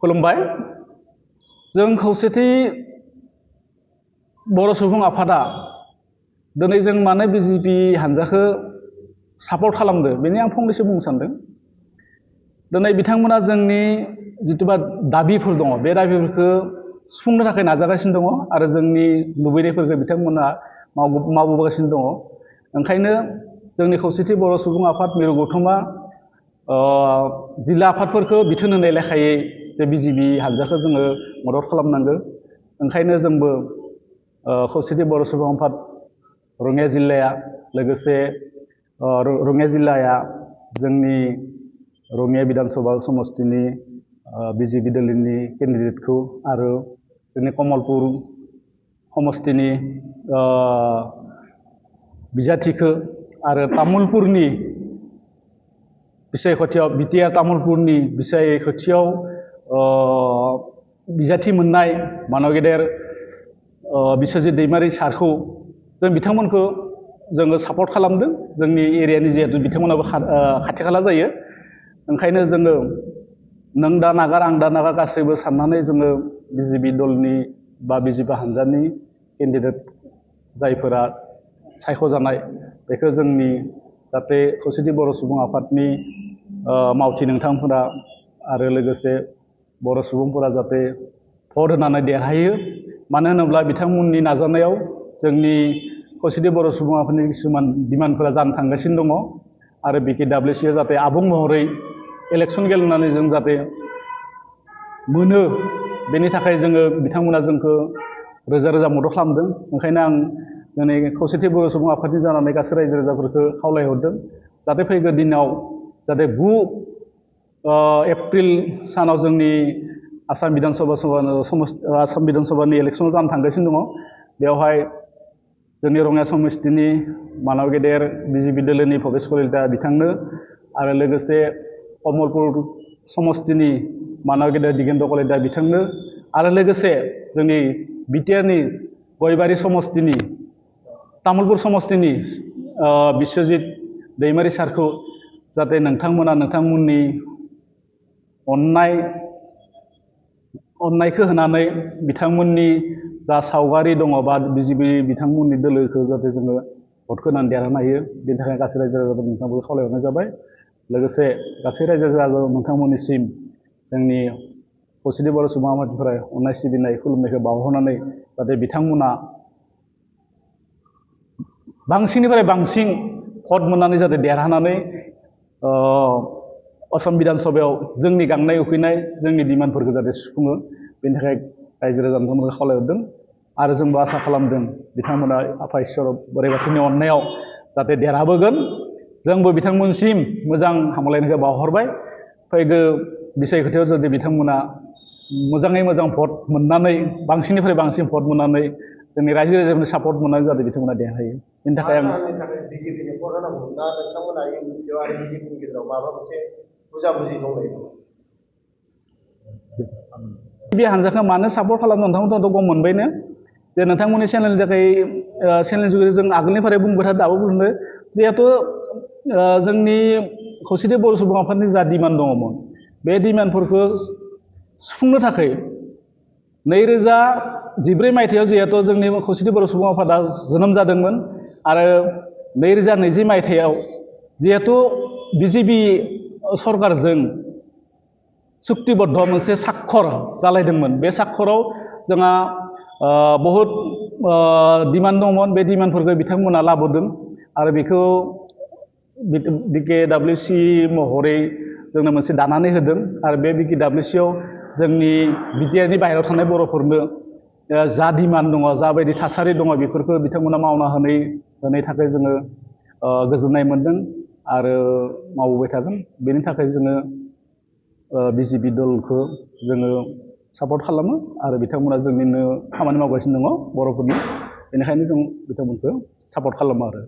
खुलुमबाय। जों खौसेथि बर' सुबुं आफादा दिनै जों मानो बिजेपि हान्जाखौ सापर्ट खालामदो बेनि आं फंनैसो बुंनो सानदों। दिनै बिथांमोना जोंनि जिथुबा दाबिफोर दङ बे दाबिफोरखौ सुफुंनो थाखाय नाजागासिनो दङ आरो जोंनि लुबैनायफोरखौ बिथांमोना मावबोगासिनो दङ। ओंखायनो जोंनि खौसेथि बर' सुबुं आफाद मिरु गौथुमा जिल्ला आफादफोरखौ बिथोन होनाय लेखायै जे बिजेपि हान्जाखौ जोङो मदद खालामनांगौ। ओंखायनो जोंबो खौसेथि बर' सुबुं आफाद रङिया जिल्लाया लोगोसे रङिया जिल्लाया जोंनि रङिया बिधान सभा समस्तिनि बिजेपि दलनि केन्डिडेटखौ आरो जोंनि कमलपुर समस्तिनि बिजाथिखौ आरो तामुलपुरनि बिसायख'थियाव बिटिआर तामुलपुरनि बिसायख'थियाव बिजाथि मोननाय मानव गेदेर बिस्वजित दैमारि सारखौ जों बिथांमोनखौ जोङो सापर्ट खालामदों। जोंनि एरियानि जिहेतु बिथांमोनाबो खाथि खाला जायो। ओंखायनो जोङो नों दा नागार आं दा नागार गासैबो साननानै जोङो बिजेपि दलनि बा बिजेपि हान्जानि केन्डिडेट जायफोरा सायख'जानाय बेखौ जोंनि जाहाथे खौसेथि बर' सुबुं आफादनि मावथि नोंथांफोरा आरो लोगोसे बर' सुबुंफोरा जाहाथे भट होनानै देरहायो। मानो होनोब्ला बिथांमोननि नाजानायाव जोंनि खौसेथि बर' सुबुं आफादनि किसुमान डिमान्डफोरा जानो थांगासिनो दङ आरो BKWCआ जाहाथे आबुं महरै इलेक्सन गेलेनानै जों जाहाथे मोनो बेनि थाखाय जोङो बिथांमोना जोंखौ रोजा रोजा मदद खालामदों। ओंखायनो आं दिनै खौसेथि बर' सुबुं आफादनि जानानै गासै रायजो राजाफोरखौ खावलायहरदों जाहाथे फैगौ दिनाव जाहाथे 9 एप्रिल सानाव जोंनि आसाम बिधान सभानि इलेक्सन जानो थांगासिनो दङ। बेवहाय जोंनि रङिया समस्तिनि मानव गेदेर बिजेपि दोलोनि भबेस कलिता बिथांनो आरो लोगोसे कमलपुर समस्तिनि मानव गेदेर दिगेन्द्र कलिता बिथांनो आरो लोगोसे जोंनि बिटिआरनि गयबारि समस्तिनि तामुलपुर समस्तिनि बिस्वजित दैमारि सारखौ जाहाथे नोंथांमोना नोंथांमोननि अननायखौ होनानै बिथांमोननि जा सावगारि दङ बा बिजेपि बिथांमोननि दोलोखौ जाहाथे जोङो भटखौ होनानै देरहानो हायो। बेनि थाखाय गासै रायजो राजाफोर नोंथांमोनखौ खावलायहरनाय जाबाय। लोगोसे गासै रायजो राजा नोंथांमोननिसिम जोंनि खौसेथि बर' सुबुं आफादनिफ्राय अननाय सिबिनाय खुलुमनायखौ बावहरनानै जाहाथे बिथांमोना बांसिननिफ्राय बांसिन भट मोननानै जाहाथे देरहानानै असम बिधान सभायाव जोंनि गांनाय उखैनाय जोंनि डिमान्डफोरखौ जाहाथे सुफुङो। बेनि थाखाय रायजो राजा नोंथांमोनखौ खावलायहरदों आरो जोंबो आसा खालामदों बिथांमोना आफा इसोर बोराइ बाथौनि अननायाव जाहाथे देरहाबोगोन। जोंबो बिथांमोनसिम मोजां हामलायनायखौ बावहरबाय। फैगौ बिसायख'थियाव जुदि बिथांमोना मोजाङै मोजां भट मोननानै बांसिननिफ्राय बांसिन भट मोननानै जोंनि रायजो राजाफोरनि सापर्ट मोननानै जाहाथे बिथांमोना देरहायो। बेनि थाखाय आं बिजेपिनि भट होनांगौ ना नोंथांमोना इउनिटिआव आरो बिजेपिनि गेजेराव माबा मोनसे बुजाबुजि दंलायो नामा? बे हान्जाखौ मानो सापर्ट खालामनो नोंथांमोनथ' गम मोनबायनो जे नोंथांमोननि चेनेलनि थाखाय चेनेलनि जुगै जों आगोलनिफ्राय बुंबाय थादों दाबो बुंदों जिहेथु जोंनि खौसेथि बर' सुबुं आफादनि जा डिमान्ड दङमोन बे डिमान्डफोरखौ सुफुंनो थाखाय 2014 मायथाइयाव जिहेतु जोंनि खौसेथि बर' सुबुं आफादा जोनोम जादोंमोन आरो 2020 मायथाइयाव जिहेतु बिजेपि सरकारजों सुक्तिबद्ध मोनसे साक्षर जालायदोंमोन। बे साक्षराव जोंहा बहुद डिमान्ड दंमोन। बे डिमान्डफोरखौ बिथांमोना लाबोदों आरो बेखौ BKWC महरै जोंनो मोनसे दानानै होदों आरो बे BKWCआव जोंनि बिटिआरनि बाहेरायाव थानाय बर'फोरनो जा डिमान्ड दङ जाबायदि थासारि दङ बेफोरखौ बिथांमोना मावना होनाय थाखाय जोङो गोजोननाय मोनदों आरो मावबोबाय थागोन। बेनि थाखाय जोङो बिजेपि दलखौ जोङो सापर्ट खालामो आरो बिथांमोना जोंनिनो खामानि मावगासिनो दङ बर'फोरनि। बेनिखायनो जों बिथांमोनखौ सापर्ट खालामो आरो